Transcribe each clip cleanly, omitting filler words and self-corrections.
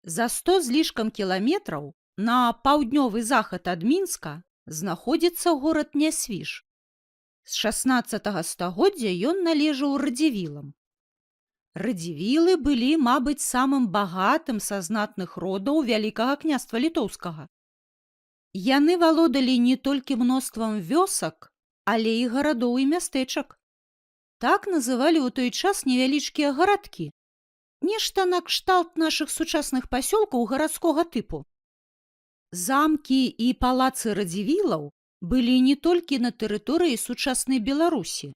За 100 з лішкам кіламетраў на паўднёвы захад ад Мінска знаходзіцца горад Нясвіж. З 16 стагоддзя ён належаў Радзівілам. Радзівілы былі, мабыць, самым багатым са знатных родаў Вялікага Княства Літоўскага. Яны валодалі не толькі мноствам вёсак, але і гарадоў і мястэчак. Так называлі ў той час невялічкія гарадкі. Нешта накшталт нашых сучасных пасёлкаў гарадскога тыпу. Замкі і палацы Радзівілаў былі не толькі на тэрыторыі сучаснай Беларусі,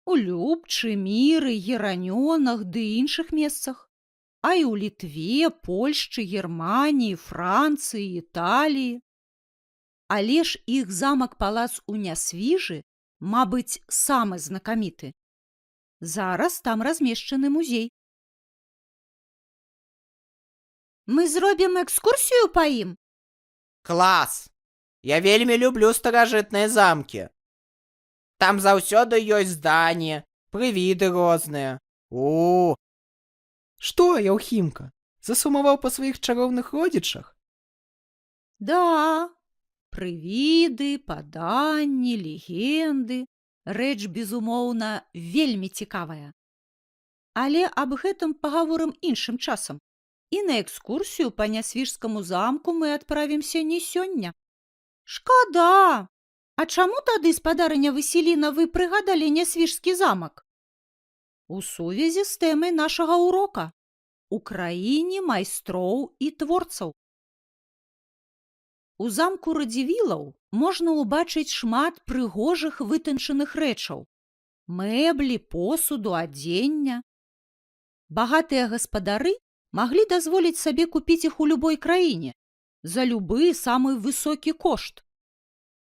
у Любчы, Міры, Геранёнах ды іншых месцах, а і ў Літве, Польшчы, Германіі, Францыі, Італіі. Але ж іх замак-палац у Нясвіжы, мабыць, самы знакаміты. Зараз там размешчаны музей. Мы зробім экскурсію па ім? Клас! Я вельмі люблю старажытныя замкі. Там заўсёды ёсць здані, прывіды розныя. У. Што, Яўхімка, засумаваў па сваіх чароўных родзічах? Да, прывіды, паданні, легенды. Рэч, безумоўна, вельмі цікавая. Але аб гэтым пагаворым іншым часам. І на экскурсію па Нясвіжскаму замку мы адправімся не сёння. Шкада! А чаму тады, спадарыня Васіліна, вы прыгадалі Нясвіжскі замак? У сувязі з тэмай нашага урока: у краіне майстроў і творцаў. У замку Радзівілаў можна ўбачыць шмат прыгожых вытанчаных рэчаў: мэблі, посуду, адзення. Багатыя гаспадары маглі дазволіць сабе купіць іх у любой краіне за любы самы высокі кошт.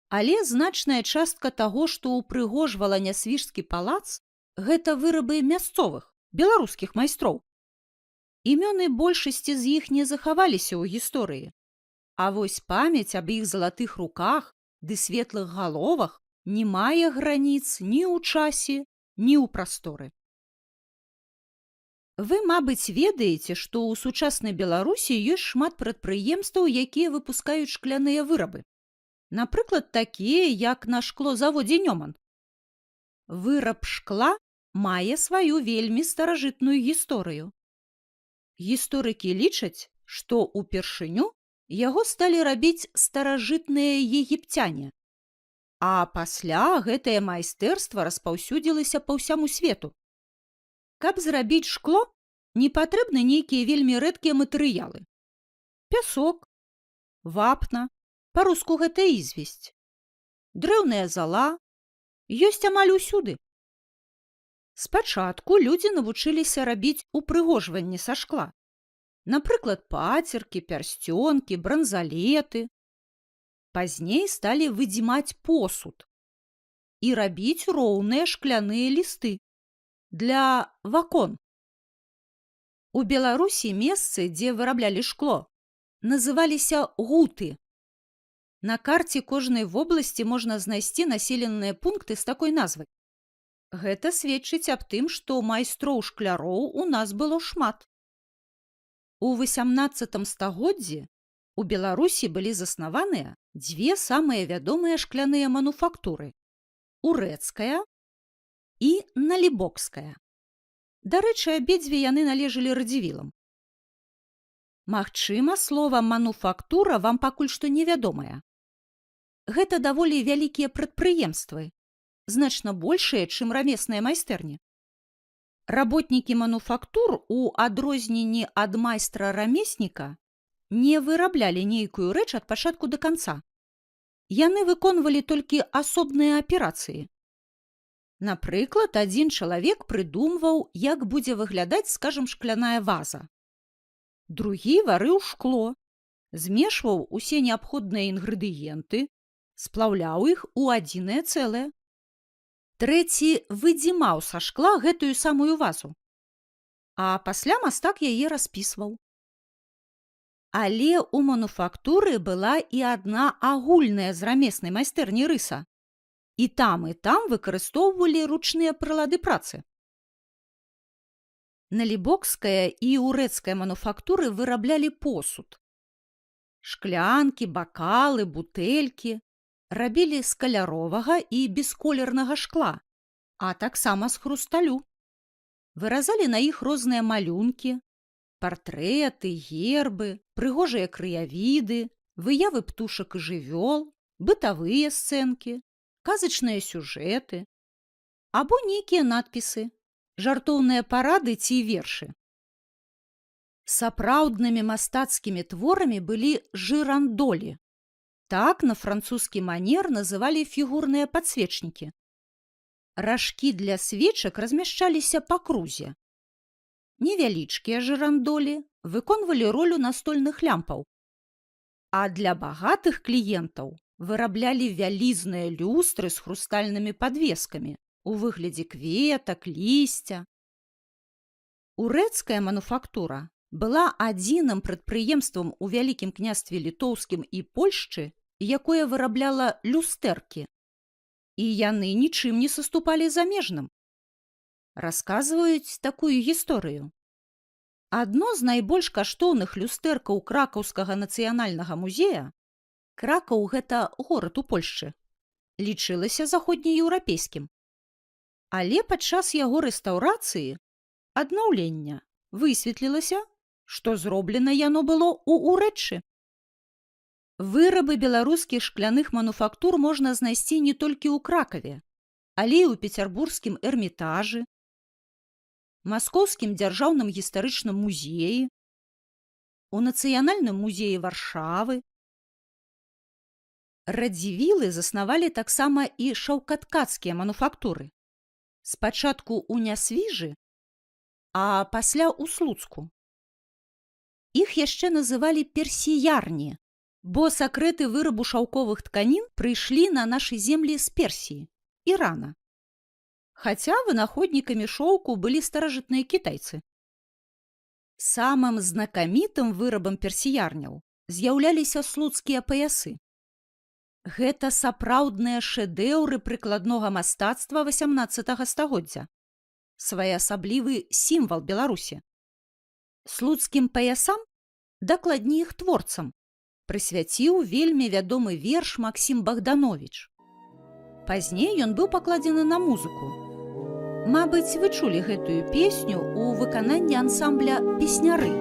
Але значная частка таго, што ўпрыгожвала Нясвіжскі палац, гэта вырабы мясцовых, беларускіх майстроў. Імёны большасці з іх не захаваліся ў гісторыі. А вось памяць аб іх залатых руках ды светлых галовах не мае граніц ні ў часе, ні ў прасторы. Вы, мабыць, ведаеце, што ў сучаснай Беларусі ёсць шмат прадпрыемстваў, якія выпускаюць шкляныя вырабы. Напрыклад, такія, як на шклозаводзе «Нёман». Выраб шкла мае сваю вельмі старажытную гісторыю. Гісторыкі лічаць, што ўпершыню яго сталі рабіць старажытныя егіпцяне. А пасля гэтае майстэрства распаўсюдзілася па ўсяму свету. Каб зрабіць шкло, не патрэбны нейкія вельмі рэдкія матэрыялы. Пясок, вапна, па-руску гэта известь. Дрэўная зала ёсць амаль усюды. Спачатку людзі навучыліся рабіць упрыгожванні са шкла. Напрыклад, пацеркі, пярсцёнкі, бранзалеты. Пазней сталі выдзімаць посуд і рабіць роўныя шкляныя лісты для вакон. У Беларусі месцы, дзе выраблялі шкло, называліся гуты. На карце кожнай вобласці можна знайсці населеныя пункты з такой назвай. Гэта сведчыць аб тым, што майстроў шкляроў у нас было шмат. У 18 стагоддзі у Беларусі былі заснаваныя дзве самыя вядомыя шкляныя мануфактуры: Урэцкая і Налібокская. Дарэчы, абедзве яны належалі Радзівілам. Магчыма, слова «мануфактура» вам пакуль што невядомае. Гэта даволі вялікія прадпрыемствы, значна большыя, чым рамесныя майстэрні. Работнікі мануфактур, у адрозненні ад майстра-рамесніка, не выраблялі нейкую рэч ад пачатку да канца. Яны выконвалі толькі асобныя аперацыі. Напрыклад, адзін чалавек прыдумваў, як будзе выглядаць, скажам, шкляная ваза. Другі варыў шкло, змешваў усе неабходныя інгрэдыенты, сплаўляў іх у адзінае цэлае. Трэці выдзімаў са шкла гэтую самую вазу. А пасля мастак яе распісваў. Але ў мануфактуры была і адна агульная з рамеснай майстэрні рыса. І там выкарыстоўвалі ручныя прылады працы. Налібокская і урэцкая мануфактуры выраблялі посуд. Шклянкі, бакалы, бутэлькі рабілі з каляровага і бесколернага шкла, а таксама з хрусталю. Выразалі на іх розныя малюнкі, партрэты, гербы, прыгожыя краявіды, выявы птушак і жывёл, бытавыя сцэнкі, казачныя сюжэты або нейкія надпісы, жартоўныя парады ці вершы. Сапраўднымі мастацкімі творамі былі жырандолі. Так на французскі манер называлі фігурныя падсвечнікі. Ражкі для свечак размяшчаліся па крузе. Невялічкія жырандолі выконвалі ролю настольных лямпаў. А для багатых кліентаў выраблялі вялізныя люстры з хрустальнымі падвескамі у выглядзе кветак, лісця. Урэцкая мануфактура была адзіным прадпрыемствам у Вялікім Княстве Літоўскім і Польшчы, якое вырабляла люстэркі. І яны нічым не саступалі замежным. Расказваюць такую гісторыю. Адно з найбольш каштоўных люстэркаў Кракаўскага нацыянальнага музея — Кракаў — гэта горад у Польшчы — лічылася заходнееўрапейскім. Але падчас яго рэстаўрацыі, аднаўлення, высветлілася, што зроблена яно было ў Урэччы. Вырабы беларускіх шкляных мануфактур можна знайсці не толькі ў Кракаве, але і ў Пецярбургскім Эрмітажы, Маскоўскім дзяржаўным гістарычным музеі, у Нацыянальным музеі Варшавы. Радзівілы заснавалі таксама і шаўкаткацкія мануфактуры. Спачатку ў Нясвіжы, а пасля ў Слуцку. Іх яшчэ называлі персіярні, бо сакрэты вырабу шаўковых тканін прыйшлі на нашы землі з Персіі, Ірана. Хаця вынаходнікамі шоўку былі старажытныя кітайцы. Самым знакамітым вырабам персіярняў з'яўляліся слуцкія паясы. Гэта сапраўдныя шэдэўры прыкладнога мастацтва 18 стагоддзя. Своеасаблівы сімвал Беларусі. Слуцкім паясам, дакладней, іх творцам, прысвяціў вельмі вядомы верш Максім Багдановіч. Пазней ён быў пакладзены на музыку. Мабыць, вы чулі гэтую песню ў выкананні ансамбля «Песняры».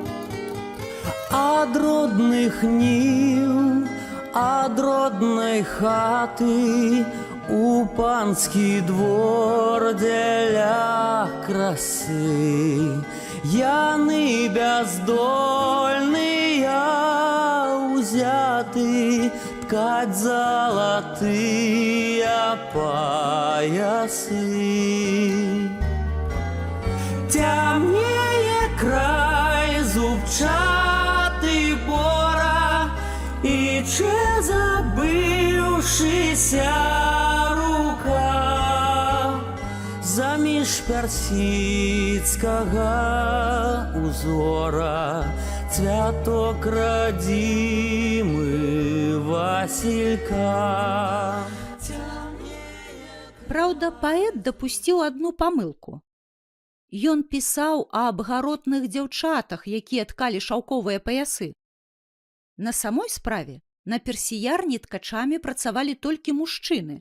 Ад родных ніў, ад роднай хаты у панскі двор дзеля красы. Яны бяздольныя узяты ткаць залатыя паясы. Цямнее край зубчаты бора, і че забыўшыся рука заміж персідскага узора цвяток радзімы васілька. Праўда, паэт дапусціў адну памылку. Ён пісаў аб гаротных дзяўчатах, якія ткалі шаўковыя паясы. На самой справе на персіярні ткачамі працавалі толькі мужчыны,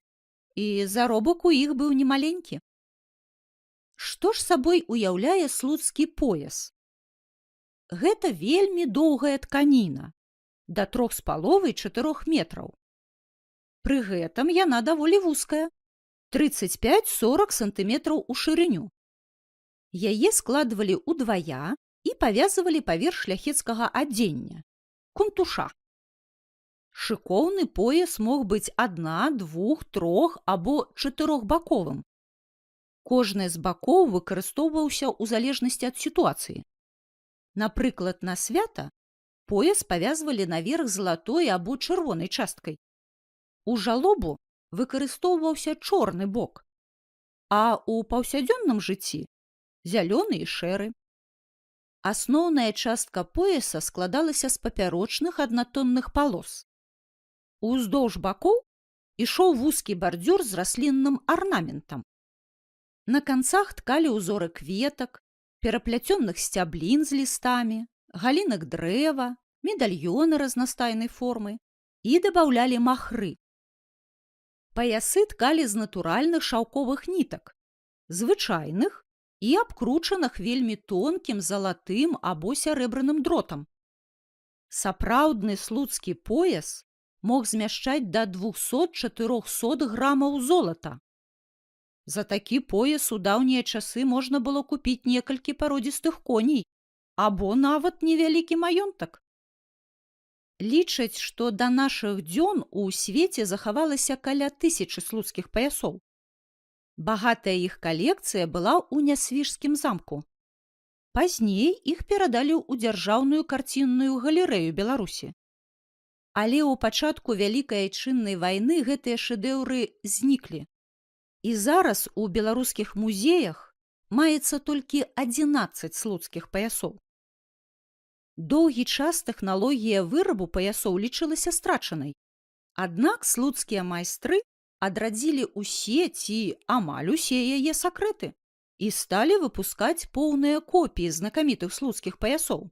і заробак у іх быў немаленькі. Што ж сабой уяўляе слуцкі пояс? Гэта вельмі доўгая тканіна, да 3,5-4 метраў. Пры гэтым яна даволі вузкая, 35-40 сантыметраў у шырыню. Яе складвалі ўдвая і павязвалі паверх шляхецкага адзення — кунтуша. Шыкоўны пояс мог быць адна-, двух-, трох- або чатырохбаковым. Кожны з бакоў выкарыстоўваўся ў залежнасці ад сітуацыі. Напрыклад, на свята пояс павязвалі наверх залатой або чырвонай часткай. У жалобу выкарыстоўваўся чорны бок, а ў паўсядзённым жыцці — зялёны і шэры. Асноўная частка пояса складалася з папярочных аднатонных палос. Уздоўж бакоў ішоў вузкі бардзюр з раслінным арнаментам. На канцах ткалі ўзоры кветак, перапляцённых сцяблін з лістамі, галінак дрэва, медальёны разнастайнай формы і дабаўлялі махры. Паясы ткалі з натуральных шаўковых нітак, звычайных і абкручаных вельмі тонкім залатым або сярэбраным дротам. Сапраўдны слуцкі пояс мог змяшчаць да 200-400 грамаў золата. За такі пояс у даўнія часы можна было купіць некалькі пародзістых коней або нават невялікі маёнтак. Лічаць, што да нашых дзён у свеце захавалася каля 1000 слуцкіх паясоў. Багатая іх калекцыя была ў Нясвіжскім замку. Пазней іх перадалі ў Дзяржаўную карцінную галерэю Беларусі. Але ў пачатку Вялікай Айчыннай вайны гэтыя шэдэўры зніклі. І зараз у беларускіх музеях маецца толькі 11 слуцкіх паясоў. Доўгі час тэхналогія вырабу паясоў лічылася страчанай. Аднак слуцкія майстры адрадзілі ўсе ці амаль усе яе сакрэты і сталі выпускаць поўныя копіі знакамітых слуцкіх паясоў.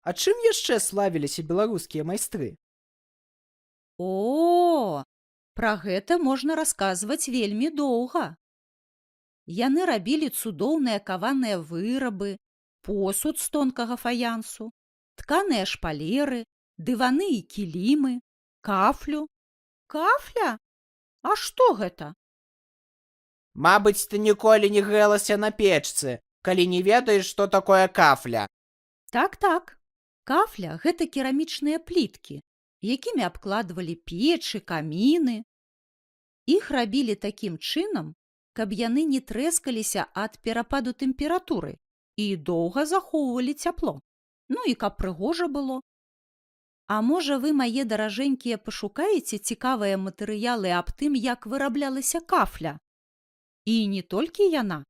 А чым яшчэ славіліся беларускія майстры? О, пра гэта можна расказваць вельмі доўга. Яны рабілі цудоўныя каваныя вырабы, посуд з тонкага фаянсу, тканыя шпалеры, дываны і кілімы, кафлю. Кафля? А што гэта? Мабыць, ты ніколі не грэлася на печцы, калі не ведаеш, што такое кафля. Так-так. Кафля — гэта керамічныя пліткі, якімі абкладвалі печы, каміны. Іх рабілі такім чынам, каб яны не трэскаліся ад перападу тэмпературы і доўга захоўвалі цяпло. Ну і каб прыгожа было. А можа, вы, мае даражэнькія, пашукаеце цікавыя матэрыялы аб тым, як выраблялася кафля? І не толькі яна.